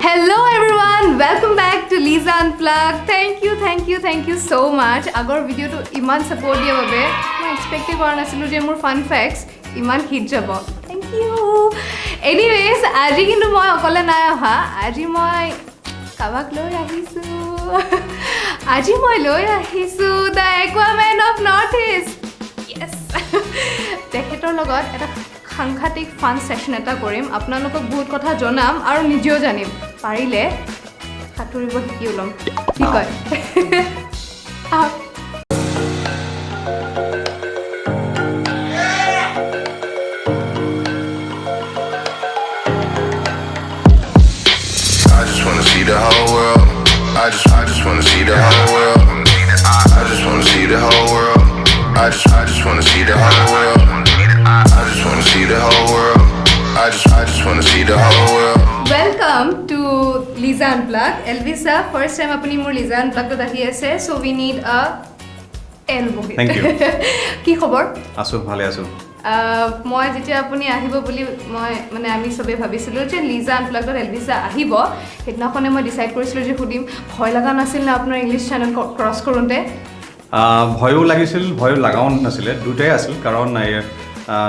Hello everyone, welcome back to Lisa Unplugged. Thank you, thank you, thank you so much. আগৰ ভিডিঅ'টো ইমান support দিয়াৰ বাবে মই এক্সপেক্টেই কৰা নাছিলোঁ যে মোৰ ফান ফেক্টছ ইমান হিট যাব। Thank U. Anyways, আজি কিন্তু মই অকলে নাই অহা। আজি মই কাৰোবাক লৈ আহিছোঁ। আজি মই লৈ আহিছোঁ the Aquaman of North East. Yes, তেখেতৰ লগত এটা সাংঘাতিক ফান ছেশ্যন এটা কৰিম। আপোনালোকক বহুত কথা জনাম আৰু নিজেও জানিম। পাৰিলে সাঁতুৰিব শিকিও ল'ম। কি কয়? আহক। I just wanna see the whole world. I just wanna see the whole world. I just wanna see the whole world. I just wanna see the whole world. I just wanna see the whole world. I just wanna see the whole world. Welcome to Lisa Unplugged. এলভিছা, first time আপুনি মোৰ লিজা আনপ্লাগত আহি আছে, so we need a L বহি। Thank you. কি খবৰ? আছোঁ, ভালে আছোঁ। মই যেতিয়া আপুনি আহিব বুলি মই মানে আমি চবেই ভাবিছিলোঁ যে লিজা আনপ্লাগত এলভিছা আহিব, সেইদিনাখনে মই ডিচাইড কৰিছিলোঁ যে সুধিম, ভয় লগা নাছিল নে আপোনাৰ ইংলিছ চেনেল ক্ৰছ কৰোঁতে? ভয়ো লাগিছিল, ভয়ো লগাও নাছিলে, দুটাই আছিল। কাৰণ এই,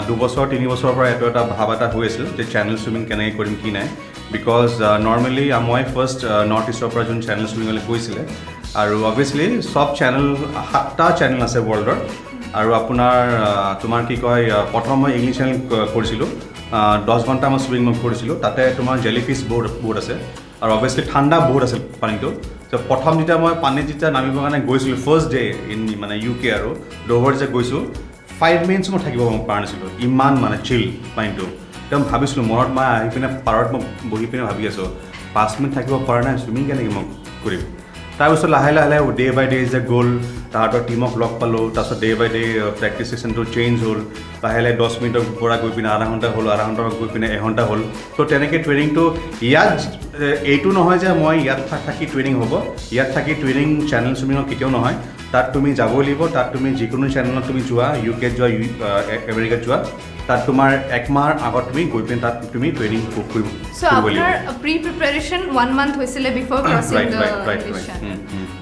2 বছৰ 3 বছৰৰ পৰা এইটো এটা ভাৱ এটা হৈ আছিল যে চেনেল চুইমিং কেনেকৈ কৰিম কি নাই, because normally মই ফাৰ্ষ্ট নৰ্থ ইষ্টৰ পৰা যোন চেনেল চুইমিঙলৈ গৈছিলে। আৰু অভিয়াছলি চব চেনেল, সাতটা চেনেল আছে ৱৰ্ল্ডৰ। আৰু আপোনাৰ তোমাৰ কি কয়, প্ৰথম মই ইংলিছ চেনেল কৰিছিলোঁ। 10 ঘণ্টা মই চুইমিং মই কৰিছিলোঁ। তাতে তোমাৰ জেলি ফিছ বহুত বহুত আছে আৰু অভিয়াছলি ঠাণ্ডা বহুত আছিল পানীটো। ত' প্ৰথম যেতিয়া মই পানীত যেতিয়া নামিবৰ কাৰণে গৈছিলোঁ, ফাৰ্ষ্ট ডে ইন মানে ইউ কে আৰু ডোভাৰ যে গৈছোঁ, 5 মিনিটছ মই থাকিব পৰা নাছিলোঁ, ইমান মানে চিল পানীটো। তেওঁ ভাবিছিলোঁ মনত, মই আহি পিনে পাৰত মই বহি পিনে ভাবি আছোঁ, 5 মিনিট থাকিব পৰা নাই, চুইমিং কেনেকৈ মই কৰিম? তাৰপিছত লাহে লাহে লাহে ডে বাই ডে যে গ'ল, তাহাঁতৰ টীমক লগ পালোঁ। তাৰপিছত ডে বাই ডে প্ৰেক্টিছ ছেশ্যনটো চেঞ্জ হ'ল। লাহে লাহে 10 মিনিটৰ পৰা গৈ পিনে আধা ঘণ্টা হ'ল, আধা ঘণ্টাৰ পৰা গৈ পিনে এঘণ্টা হ'ল। ত' তেনেকৈ ট্ৰেইনিংটো ইয়াত এইটো নহয় যে মই ইয়াত থাকি ট্ৰেইনিং হ'ব। ইয়াত থাকি ট্ৰেইনিং চেনেল চুইমিঙত কেতিয়াও নহয়। তাত তুমি যাবই লাগিব। তাত তুমি যিকোনো চেনেলত তুমি যোৱা, ইউ কেত যোৱা, আমেৰিকাত যোৱা, তাত তোমাৰ একমাহৰ আগত তুমি গৈ পিনে তাত তুমি ট্ৰেইনিং কৰিব চ' কৰিব লাগিব। আপোনাৰ প্ৰি প্ৰিপেৰেশ্যন ওৱান মান্থ হৈছিলে before crossing Right, the right.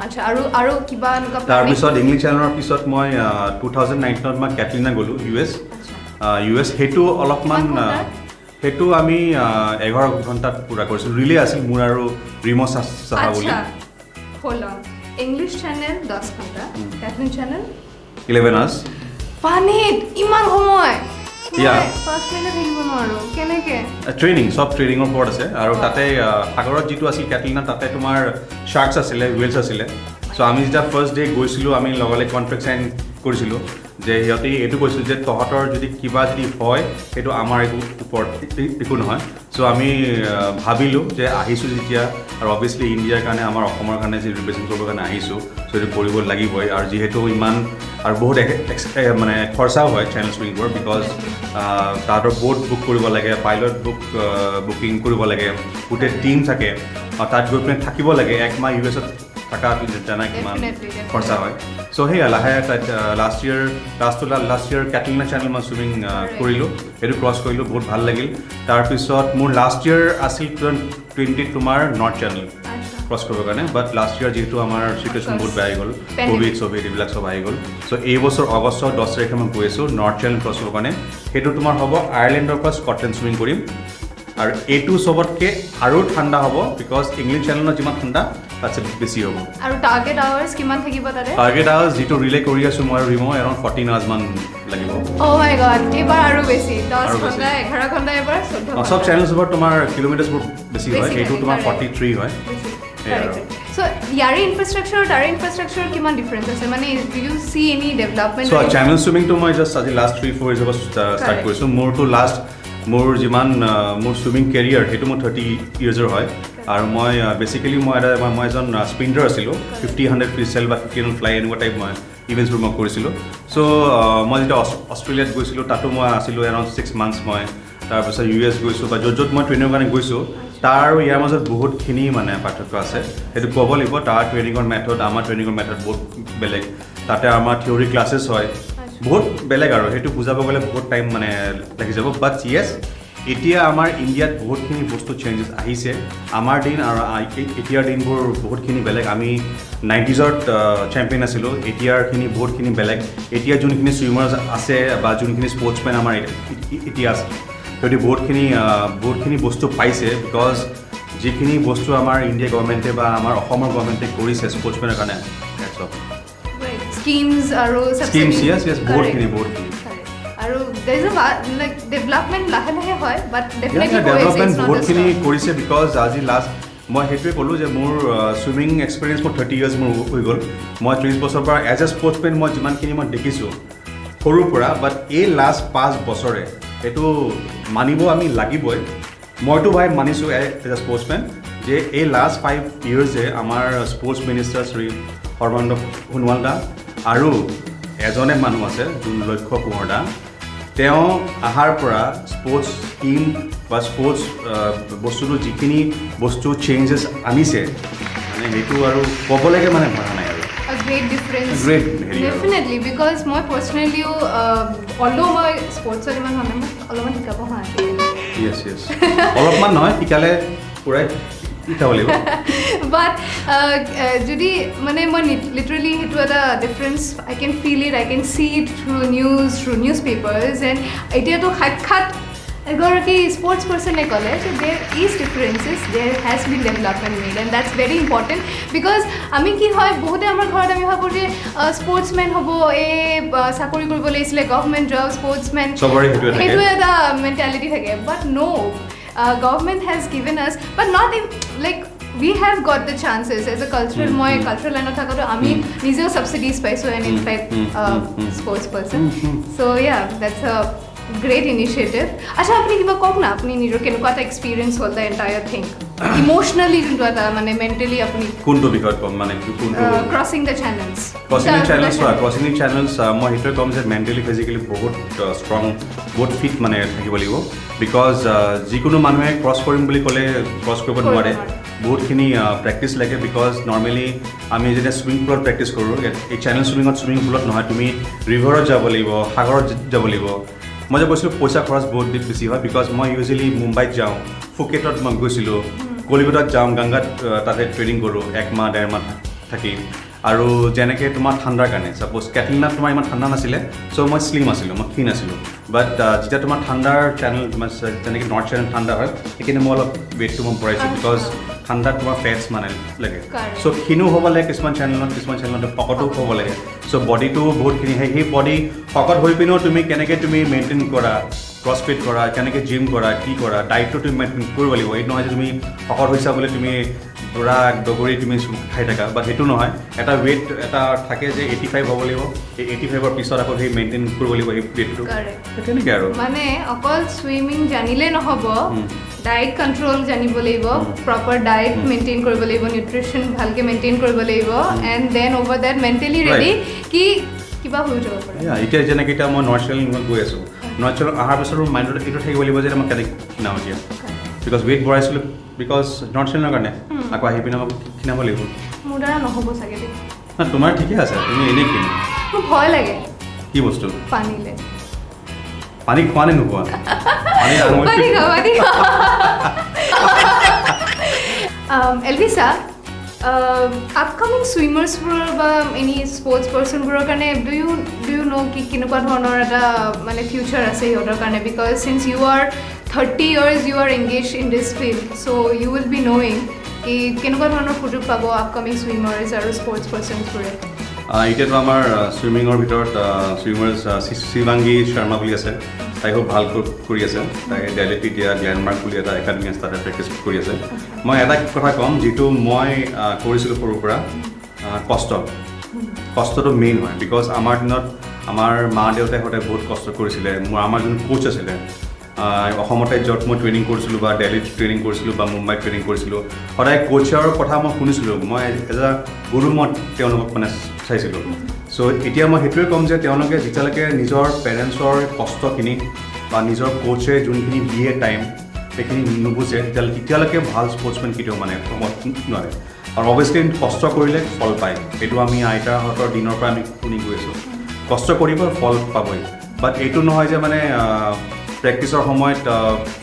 আচ্ছা, আৰু কিবা এনেকুৱা planning? তাৰপিছত ইংলিছ চেনেলৰ পিছত মই 2019ত মই কেটলিনা গ'লোঁ ইউ এছ। ইউ এছ সেইটো অলপমান কিমান ঘণ্টাৰ? সেইটো আমি 11 ঘণ্টাত পূৰা কৰিছিলোঁ। ৰিলে আছিল মোৰ আৰু ৰিম চাহা বুলি। আচ্ছা, হ'ল ইংলিছ চেনেল 10 ঘণ্টা, কেটলিন চেনেল 11 আৱাৰ্ছ। পানীত ইমান সময়? Yeah. 5 minute থাকিব নোৱাৰোঁ, কেনেকে? ট্ৰেইনিং, চব ট্ৰেইনিঙৰ ওপৰত আছে। আৰু তাতে সাগৰত যিটো আছিল কেটলিনা, তাতে তোমাৰ শ্বাৰ্কছ আছিলে, হুৱেলছ আছিলে। চ' আমি যেতিয়া ফাৰ্ষ্ট ডে গৈছিলোঁ, আমি লগে লগে কণ্ট্ৰেক্ট চাইন কৰিছিলোঁ যে সিহঁতে এইটো কৈছিল যে তহঁতৰ যদি কিবা যদি হয়, সেইটো আমাৰ একো ওপৰত একো নহয়। চ' আমি ভাবিলোঁ যে আহিছোঁ যেতিয়া আৰু অভিয়াছলি ইণ্ডিয়াৰ কাৰণে, আমাৰ অসমৰ কাৰণে যি ৰিপ্ৰেজেণ্ট কৰিবৰ কাৰণে আহিছোঁ, চ' এইটো কৰিব লাগিবই। আৰু যিহেতু ইমান আৰু বহুত মানে খৰচাও হয় চেনেল চুইমিংবোৰ, because তাহাঁতৰ ব'ট বুক কৰিব লাগে, পাইলট বুকিং কৰিব লাগে, গোটেই টীম থাকে আৰু তাত গৈ পিনে থাকিব লাগে। একমাহ ইউ এছত থকা তুমি জানা কিমান Definitely. খৰচা হয়। চ' সেয়া লাহে তাত last year, last to last year Catalina channel মই চুইমিং কৰিলোঁ। সেইটো ক্ৰছ কৰিলোঁ, বহুত ভাল লাগিল। তাৰপিছত মোৰ লাষ্ট ইয়েৰ আছিল 2020ত তোমাৰ নৰ্থ চেনেল ক্ৰছ কৰিবৰ কাৰণে। বাট লাষ্ট ইয়েৰ যিহেতু আমাৰ চিটুৱেশ্যন বহুত বেয়া হৈ গ'ল, Pandemic. Covid চভিড এইবিলাক চব আহি গ'ল। চ' এই বছৰ আগষ্টৰ 10 তাৰিখে মই গৈ আছোঁ নৰ্থ চেনেল ক্ৰছ কৰিবৰ কাৰণে। সেইটো তোমাৰ হ'ব আয়াৰলেণ্ডৰ পৰা স্কটলেণ্ড চুইমিং কৰিম। আৰু এইটো চবতকৈ আৰু ঠাণ্ডা হ'ব, because English চেনেলত যিমান ঠাণ্ডা, তাতছে বেছি হ'ব। আৰু টাৰ্গেট আৱাৰ্ছ কিমান থাকিব তাতে? টাৰ্গেট আৱাৰ্ছ যিটো ৰিলে কৰি আছোঁ মই আৰু ৰিমো, এৰাউণ্ড 14 আৱাৰ্ছ মান লাগিব। অ' মাই গড, এইবাৰ আৰু বেছি, দহ আৰু বেছি। ঘণ্টা, 11 ঘণ্টা, এইবাৰ 14 চব চেনেলছবোৰ তোমাৰ কিলোমিটাৰ্ছবোৰ বেছি হয়। বেছি এইটো থাকে, তোমাৰ correct. 43 হয়। সেয়াই আৰু। চ' ইয়াৰে ইনফ্ৰাষ্ট্ৰাকচাৰ আৰু তাৰে ইনফ্ৰাষ্ট্ৰাকচাৰ কিমান ডিফাৰেঞ্চ আছে? মানে do you see any development? চোৱা, চেনেল চুইমিংটো মই জাষ্ট আজি লাষ্ট 3-4 ইয়াৰ্ছৰ পৰা ষ্টাৰ্ট কৰিছোঁ। মোৰতো লাষ্ট মোৰ যিমান মোৰ চুইমিং কেৰিয়াৰ, সেইটো মোৰ 30 ইয়াৰ্ছৰ হয়। আৰু মই বেচিকেলি মই এটা মই এজন স্প্ৰিণ্টাৰ আছিলোঁ। 50 100 ফ্ৰী ষ্টাইল বা 50 100 ফ্লাই, এনেকুৱা টাইপ মই ইভেণ্টছবোৰ মই কৰিছিলোঁ। চ' মই যেতিয়া অষ্ট্ৰেলিয়াত গৈছিলোঁ, তাতো মই আছিলোঁ এৰাউণ্ড 6 মান্থছ মই। তাৰপিছত ইউ এছ গৈছোঁ বা য'ত য'ত মই ট্ৰেইনিঙৰ কাৰণে গৈছোঁ, তাৰ আৰু ইয়াৰ মাজত বহুতখিনি মানে পাৰ্থক্য আছে, সেইটো ক'ব লাগিব। তাৰ ট্ৰেইনিঙৰ মেথড, আমাৰ ট্ৰেইনিঙৰ মেথড বহুত বেলেগ। তাতে আমাৰ থিয়ৰী ক্লাছেছ হয়, বহুত বেলেগ। আৰু সেইটো বুজাব গ'লে বহুত টাইম মানে লাগি যাব। বাট য়েছ। এতিয়া আমাৰ ইণ্ডিয়াত বহুতখিনি বস্তু চেঞ্জেছ আহিছে। আমাৰ দিন আৰু এতিয়াৰ দিনবোৰ বহুতখিনি বেলেগ। আমি 90ত চেম্পিয়ন আছিলোঁ, এতিয়াৰখিনি বহুতখিনি বেলেগ। এতিয়া যোনখিনি চুইমাৰ্ছ আছে বা যোনখিনি স্পৰ্টছমেন আমাৰ এতিয়া আছে, সিহঁতি বহুতখিনি বস্তু পাইছে, because যিখিনি বস্তু আমাৰ ইণ্ডিয়া গভৰ্ণমেণ্টে বা আমাৰ অসমৰ গভৰ্ণমেণ্টে কৰিছে স্পৰ্টছমেনৰ কাৰণে, that's all. Schemes আৰু Schemes, yes, বহুতখিনি, বহুতখিনি। আৰু there is a like development লাহে লাহে হয়, বাট ডেফিনেটলি ডেভেলপমেণ্ট বহুতখিনি কৰিছে, because আজি লাষ্ট মই সেইটোৱে ক'লোঁ যে মোৰ চুইমিং এক্সপিৰিয়েঞ্চ মোৰ 30 ইয়াৰ্ছ মোৰ হৈ গ'ল। মই 30 বছৰৰ পৰা এজ এ স্পৰ্টছমেন মই যিমানখিনি মই দেখিছোঁ সৰুৰ পৰা, বাট এই লাষ্ট 5 বছৰে সেইটো মানিব আমি লাগিবই। মইতো ভাই মানিছোঁ এজ এ স্পৰ্টছমেন যে এই লাষ্ট 5 ইয়েৰ্ছে আমাৰ স্পৰ্টছ মিনিষ্টাৰ শ্ৰী সৰ্বানন্দ সোণোৱাল দা আৰু এজনে মানুহ আছে যোন লক্ষ্য কোঁৱৰ দা, তেওঁ অহাৰ পৰা স্পৰ্টছ স্কীম বা স্পৰ্টছ বস্তুটো যিখিনি বস্তু চেঞ্জেছ আনিছে, মানে সেইটো আৰু ক'বলৈকে মানে ভাষা নাই আৰু। A great difference. Great হেৰি আৰু। Definitely, because মই পাৰ্চনেলিও, অলদৌ মই স্পৰ্টছত ইমান হোৱা নাই, মোক অলপমান শিকাব হোৱা। য়েছ, অলপমান নহয়, শিকালে পূৰাই শিকাব লাগিব। বাট যদি মানে মই লিটাৰেলি সেইটো এটা difference I can feel it, I can see it through news, through newspapers, and এতিয়াতো সাক্ষাৎ এগৰাকী স্পৰ্টছ পাৰ্চনে ক'লে যে there is differences, there has been development made, and that's very important, because আমি কি হয়, বহুতে আমাৰ ঘৰত আমি ভাবোঁ যে স্পৰ্টছমেন হ'ব, এই চাকৰি কৰিব লাগিছিলে, গভমেণ্ট জব, স্পৰ্টছমেন। চবৰে সেইটোৱে থাকে। সেইটোৱে এটা মেণ্টেলিটি থাকে, but no, government has given us, but not like we have got the chances as a cultural, মই কালচাৰেল লাইনত থাকোঁতে আমি নিজেও ছাবচিডিজ পাইছোঁ and in fact sports person, so yeah, that's a great initiative. আচ্ছা, আপুনি কিবা কওক না, আপুনি নিজৰ কেনেকুৱা এটা এক্সপিৰিয়েঞ্চ হ'ল, the entire thing, emotionally যোনটো এটা মানে মেণ্টেলি আপুনি কোনটো বিষয়ত ক'ম, মানে কোনটো? Crossing the channels. Crossing the channels, চোৱা, ক্ৰছিং the channels, মই সেইটোৱে ক'ম যে মেণ্টেলি, ফিজিকেলি বহুত ষ্ট্ৰং, বহুত ফিট মানে থাকিব লাগিব, because যিকোনো মানুহে ক্ৰছ কৰিম বুলি ক'লে ক্ৰছ কৰিব কৰিব নোৱাৰে। নোৱাৰে। বহুতখিনি প্ৰেক্টিচ লাগে, because normally আমি যেতিয়া চুইমিং পুলত প্ৰেক্টিচ কৰোঁ, এই চেনেল চুইমিঙত চুইমিং পুলত নহয়, তুমি ৰিভাৰত যাব লাগিব, সাগৰত যাব লাগিব। মই যে কৈছিলোঁ পইচা খৰচ বহুত বেছি হয়, because মই ইউজুৱেলি মুম্বাইত যাওঁ, ফুকেটত মই গৈছিলোঁ, কলিকতাত যাওঁ, গংগাত তাতে ট্ৰেইনিং কৰোঁ একমাহ ডেৰমাহ থাকি। আৰু যেনেকৈ তোমাৰ ঠাণ্ডাৰ কাৰণে, ছাপ'জ কেটলিনাত তোমাৰ ইমান ঠাণ্ডা নাছিলে, চ' মই শ্লিম আছিলোঁ, মই ক্ষীণ আছিলোঁ। বাট যেতিয়া তোমাৰ ঠাণ্ডাৰ চেনেল, যেনেকৈ নৰ্থ চেনেল ঠাণ্ডা হয়, সেইকাৰণে মই অলপ ৱেইটটো মই বঢ়াইছোঁ, because ঠাণ্ডাত তোমাৰ ফেটছ মানে লাগে। চ' ক্ষীণো হ'ব লাগে কিছুমান চেনেলত, কিছুমান চেনেলত শকতো হ'ব লাগে। চ' বডিটো বহুতখিনি সেই বডি শকত হৈ পিনেও তুমি কেনেকৈ তুমি মেইনটেইন কৰা, ক্ৰছফিট কৰা, কেনেকৈ জিম কৰা, কি কৰা, ডায়েটটো তুমি মেইনটেইন কৰিব লাগিব। এইটো নহয় যে তুমি শকত হৈছা বুলি তুমি দৌৰা দগৰি তুমি খাই থাকা বা সেইটো নহয়। এটা ৱেইট এটা থাকে যে 85 হ'ব লাগিব, এই 85ৰ পিছত আকৌ সেই মেইনটেইন কৰিব লাগিব সেই ৱেইটটো। তেনেকৈ আৰু। মানে অকল চুইমিং জানিলে নহ'ব, ডায়েট কণ্ট্ৰল জানিব লাগিব, প্ৰপাৰ ডায়েট মেইনটেইন কৰিব লাগিব, নিউট্ৰিশ্যন ভালকৈ মেইনটেইন কৰিব লাগিব, and then over that mentally ready কি কিবা হৈ যাব পাৰে। এতিয়া যেনেকৈ এতিয়া মই নৰ্থ চেনেল গৈ আছোঁ, নৰ্থ চেনেল অহাৰ পিছত মোৰ মাইণ্ডত এইটো থাকিব লাগিব যে মই কেনেকৈ ক্ষীণাম এতিয়া, because weight বঢ়াইছিলোঁ because north চেনেলৰ কাৰণে, আকৌ আহি পিনে মই ক্ষীণাব লাগিব। মোৰ দ্বাৰা নহ'ব চাগে দেই। না, তোমাৰ ঠিকে আছে, তুমি এনেই ক্ষীণ। মোৰ ভয় লাগে। কি বস্তু? পানীলে। পানী খোৱা নে নোখোৱা? পানী পানী খাওঁ, পানী খাওঁ। এলভিছা, আপকামিং চুইমাৰ্ছবোৰৰ বা এনি স্পৰ্টছ পাৰ্চনবোৰৰ কাৰণে do you ন' কি কেনেকুৱা ধৰণৰ এটা মানে ফিউচাৰ আছে সিহঁতৰ কাৰণে? Because since you are 30 years you are engaged in this field, so you will be knowing কি কেনেকুৱা ধৰণৰ সুযোগ পাব আপকামিং চুইমাৰ্ছ আৰু স্পৰ্টছ পাৰ্চনছবোৰে। এতিয়াতো আমাৰ চুইমিঙৰ ভিতৰত চুইমাৰ্ছ শিৱাংগী শৰ্মা বুলি আছে, তাই খুব ভাল কৰি আছে। তাই দেলহিত এতিয়া গ্লেনমাৰ্ক বুলি এটা একাডেমি আছে, তাতে প্ৰেক্টিছ কৰি আছে। মই এটা কথা ক'ম, যিটো মই কৰিছিলোঁ সৰুৰ পৰা, কষ্ট, কষ্টটো মেইন হয়, because আমাৰ দিনত আমাৰ মা দেউতাই সদায় বহুত কষ্ট কৰিছিলে। আমাৰ যোন কোচ আছিলে অসমতে য'ত মই ট্ৰেইনিং কৰিছিলোঁ বা দেলহিত ট্ৰেইনিং কৰিছিলোঁ বা মুম্বাইত ট্ৰেইনিং কৰিছিলোঁ, সদায় কোচৰ কথা মই শুনিছিলোঁ। মই এজ আ গুৰু মই তেওঁলোকক মানে চাইছিলোঁ। চ' এতিয়া মই সেইটোৱে ক'ম যে তেওঁলোকে যেতিয়ালৈকে নিজৰ পেৰেণ্টছৰ কষ্টখিনি বা নিজৰ কোচে যোনখিনি দিয়ে টাইম, সেইখিনি নুবুজে, তেতিয়ালৈকে ভাল স্পৰ্টছমেন কেতিয়াও মানে হ'ব নোৱাৰে। আৰু অভিয়াছলি কষ্ট কৰিলে ফল পায়, সেইটো আমি আইতাহঁতৰ দিনৰ পৰা আমি শুনি গৈ আছোঁ। কষ্ট কৰিব, ফল পাবই। বাট এইটো নহয় যে মানে প্ৰেক্টিছৰ সময়ত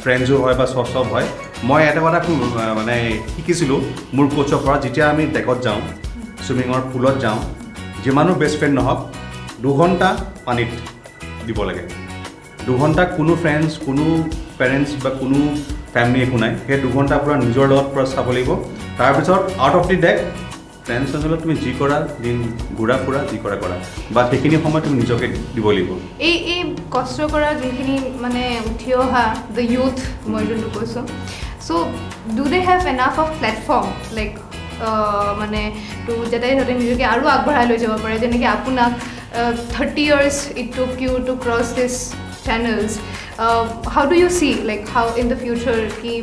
ফ্ৰেণ্ডছো হয় বা চব চব হয়। মই এটা কথা খুব মানে শিকিছিলোঁ মোৰ কোচৰ পৰা, যেতিয়া আমি ডেকত যাওঁ, চুইমিঙৰ পুলত যাওঁ, যিমানো বেষ্ট ফ্ৰেণ্ড নহওক, 2 ঘণ্টা পানীত দিব লাগে। 2 ঘণ্টা কোনো ফ্ৰেণ্ডছ, কোনো পেৰেণ্টছ বা কোনো ফেমিলি একো নাই। সেই 2 ঘণ্টা পূৰা নিজৰ লগত পূৰা চাব লাগিব। তাৰপিছত out of the deck friends লগত তুমি যি কৰা, দিন ঘূৰা ফুৰা যি কৰা কৰা, বা সেইখিনি সময় তুমি নিজকে দিব লাগিব। এই কষ্ট কৰা যোনখিনি মানে উঠি অহা the youth, মই যোনটো কৈছোঁ, so do they have enough of platform, like মানে টু যাতে সিহঁতে নিজকে আৰু আগবঢ়াই লৈ যাব পাৰে? যেনেকৈ আপোনাক 30 years it took you to cross this channels, how do you see, like, how in the future কি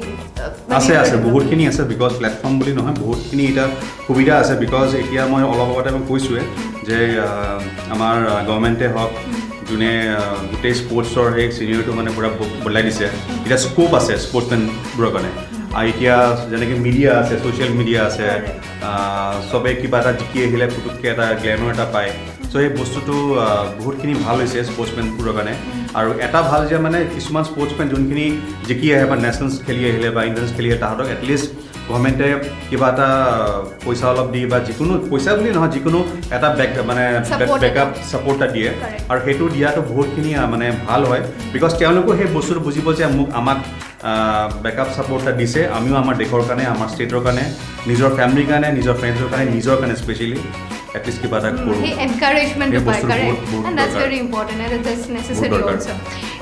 মানে আছে, আছে, বহুতখিনি আছে। Because platform বুলি নহয়, বহুতখিনি এতিয়া সুবিধা আছে। Because এতিয়া মই অলপ আগতে মই কৈছোঁৱে যে আমাৰ গভৰ্ণমেণ্টে হওক, যোনে গোটেই স্পৰ্টছৰ সেই চিনেৰিঅ'টো মানে পূৰা বদলাই দিছে। এতিয়া স্ক'প আছে স্পৰ্টছমেনবোৰৰ কাৰণে। আৰু এতিয়া যেনেকৈ মিডিয়া আছে, ছ'চিয়েল মিডিয়া আছে, চবেই কিবা এটা জিকি আহিলে পুতুককৈ এটা গ্লেমাৰ এটা পায়। চ' সেই বস্তুটো বহুতখিনি ভাল হৈছে স্পৰ্টছমেনবোৰৰ কাৰণে। আৰু এটা ভাল যে মানে কিছুমান স্পৰ্টছমেন যোনখিনি জিকি আহে বা নেশ্যনেলছ খেলি আহিলে বা ইণ্টাৰনেশ্যনেল খেলি আহে, তাহাঁতক এটলিষ্ট গভৰ্ণমেণ্টে কিবা এটা পইচা অলপ দি বা যিকোনো পইচা বুলি নহয়, যিকোনো এটা বেক মানে Support। Backup support এটা দিয়ে। Correct. আৰু সেইটো দিয়াটো বহুতখিনি মানে ভাল হয়, because তেওঁলোকো সেই বস্তুটো বুজিব যে মোক আমাক বেকআপ ছাপৰ্ট এটা দিছে, আমিও আমাৰ দেশৰ কাৰণে, আমাৰ ষ্টেটৰ কাৰণে, নিজৰ ফেমিলিৰ কাৰণে, নিজৰ ফ্ৰেণ্ডছৰ কাৰণে, নিজৰ কাৰণে স্পেচিয়েলি এটলিষ্ট কিবা এটা কৰোঁ। সেই এনকাৰেজমেণ্টটো সেই পায়। বস্তুটো কাৰেক্ট। বহুত বহুত and that's দৰকাৰ। Very important and that's necessary দৰকাৰ। অলছ'।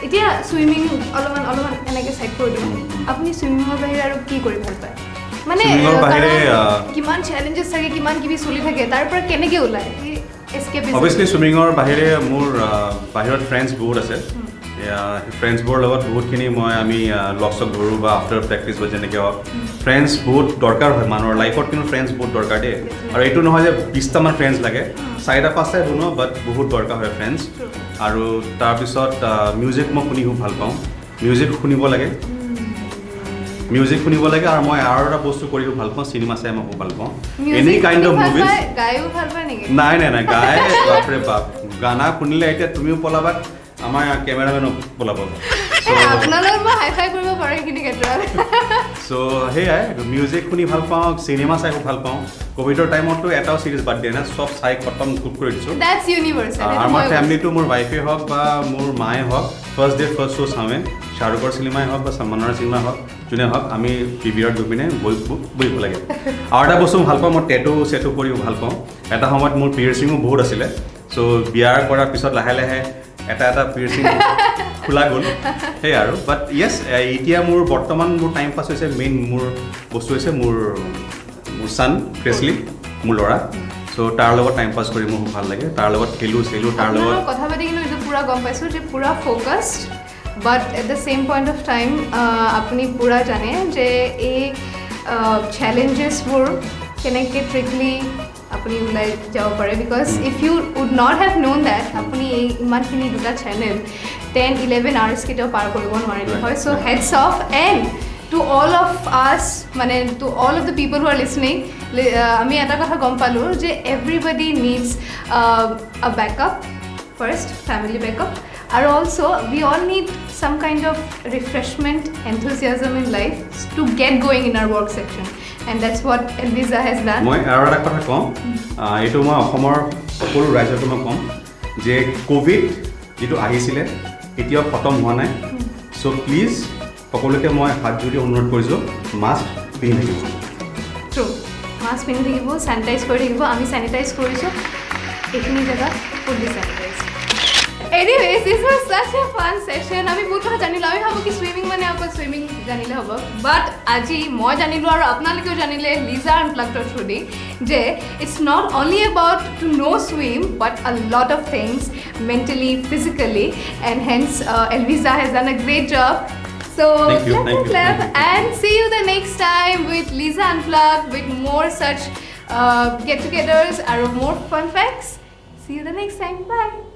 এতিয়া চুইমিং অলপমান এনেকৈ চাইড কৰি দিওঁ। আপুনি চুইমিঙৰ বাহিৰে আৰু কি কৰি ভাল পায়? মানে চুইমিঙৰ বাহিৰে, কাৰণ কিমান চেলেঞ্জেছ থাকে, কিমান কিবি চলি থাকে, তাৰ পৰা কেনেকৈ ওলায় সেই এস্কেপিজম? অভিয়াছলি চুইমিঙৰ বাহিৰে মোৰ বাহিৰত ফ্ৰেণ্ডছ বহুত আছে। ফ্ৰেণ্ডছবোৰৰ লগত বহুতখিনি মই আমি লগ চগ ধৰোঁ বা আফটাৰ প্ৰেক্টিছ বা যেনেকৈ হওক, ফ্ৰেণ্ডছ বহুত দৰকাৰ হয় মানুহৰ লাইফত। কিন্তু ফ্ৰেণ্ডছ বহুত দৰকাৰ দেই। আৰু এইটো নহয় যে 20টামান ফ্ৰেণ্ডছ লাগে, চাৰিটা পাঁচটাই বনোৱা, বাট বহুত দৰকাৰ হয় ফ্ৰেণ্ডছ। আৰু তাৰপিছত মিউজিক মই শুনি খুব ভাল পাওঁ। মিউজিক শুনিব লাগে, মিউজিক শুনিব লাগে। আৰু মই আৰু এটা বস্তু কৰি খুব ভাল পাওঁ, চিনেমা চাই মই খুব ভাল পাওঁ, এনি কাইণ্ড অফ মুভিজ। গায়ো ভাল পায় নেকি? নাই নাই নাই, গাই বাপৰে বাপ, গানা শুনিলে এতিয়া তুমিও পলাবা, আমাৰ কেমেৰামেনো পলাব। এই, আপোনাৰ লগত মই হাই ফাই কৰিব পাৰোঁ সেইখিনি ক্ষেত্ৰত। চ' সেয়াই, মিউজিক শুনি ভাল পাওঁ, চিনেমা চাই খুব ভাল পাওঁ। ক'ভিডৰ টাইমততো এটাও চিৰিজ বাদ দিয়া নাই, চব চাই খতম খুব কৰি দিছোঁ। That's universal. আৰু আমাৰ ফেমিলিটো, মোৰ ৱাইফে হওক বা মোৰ মায়ে হওক, ফাৰ্ষ্ট ডে ফাৰ্ষ্ট শ্ব' চাওঁৱে। শ্বাহৰুখৰ চিনেমাই হওক বা ছলমানৰ চিনেমা হওক, যোনে হওক, আমি পিভিআৰত গৈ পিনে বহিব লাগে। আৰু এটা বস্তু মই ভাল পাওঁ, মই টেটু চেটু কৰিও ভাল পাওঁ। এটা সময়ত মোৰ পিয়াৰ্চিঙো বহুত আছিলে। চ' বিয়া কৰাৰ পিছত লাহে লাহে এটা এটা পিয়াৰ্চিং খোলা গ'ল, সেয়াই আৰু। বাট য়েছ, এতিয়া মোৰ বৰ্তমান মোৰ টাইম পাছ হৈছে, মেইন মোৰ বস্তু হৈছে মোৰ ছান ক্ৰেছলি, মোৰ ল'ৰা। চ' তাৰ লগত টাইম পাছ কৰি মোৰ খুব ভাল লাগে। তাৰ লগত খেলোঁ চেলোঁ, তাৰ আপোনাৰ লগত লগত কথা পাতি কিন্তু এইটো পূৰা গম পাইছোঁ যে পূৰা focused, but at the same point of time আপুনি পূৰা জানে যে এই চেলেঞ্জেছবোৰ কেনেকৈ ট্ৰিকলি আপুনি ওলাই যাব পাৰে, because if you would not have known that, আপুনি এই ইমানখিনি দুটা চেনেল 10-11 আৱাৰ্ছ কেতিয়াও পাৰ কৰিব নোৱাৰিলে হয়। So hats off, and to all of us, মানে to all of the people who are listening, আমি এটা কথা গম পালোঁ যে everybody needs a backup first, family backup, আৰু also we all need some kind of refreshment, enthusiasm in life to get going in our work section, and that's what Elvisa has done. মই আৰু এটা কথা কওঁ, এইটো মই অসমৰ সকলো ৰাইজকে মই ক'ম যে ক'ভিড যিটো আহিছিলে এতিয়াও খতম হোৱা নাই। চ' প্লিজ সকলোকে মই হাত জুৰি অনুৰোধ কৰিছোঁ, মাস্ক পিন্ধি থাকিব। ট্ৰু, মাস্ক পিন্ধি থাকিব, চেনিটাইজ কৰি থাকিব। আমি চেনিটাইজ কৰিছোঁ এইখিনি জেগাত, fully sanitize. Anyways, this was such a fun session. আমি বহুত কথা জানিলোঁ। আমি ভাবোঁ কি চুইমিং মানে অকল চুইমিং জানিলে হ'ব, বাট আজি মই জানিলোঁ আৰু আপোনালোকেও জানিলে লিজা আনপ্লাগডৰ থ্ৰুদি যে it's not only about to know swim, but a lot of things mentally, physically, and hence Elvisa has done a great job. So Thank you, clap thank and you, clap thank you. and see you the next time with Lisa Unplugged with more such get-togethers or more fun facts. See you the next time. Bye.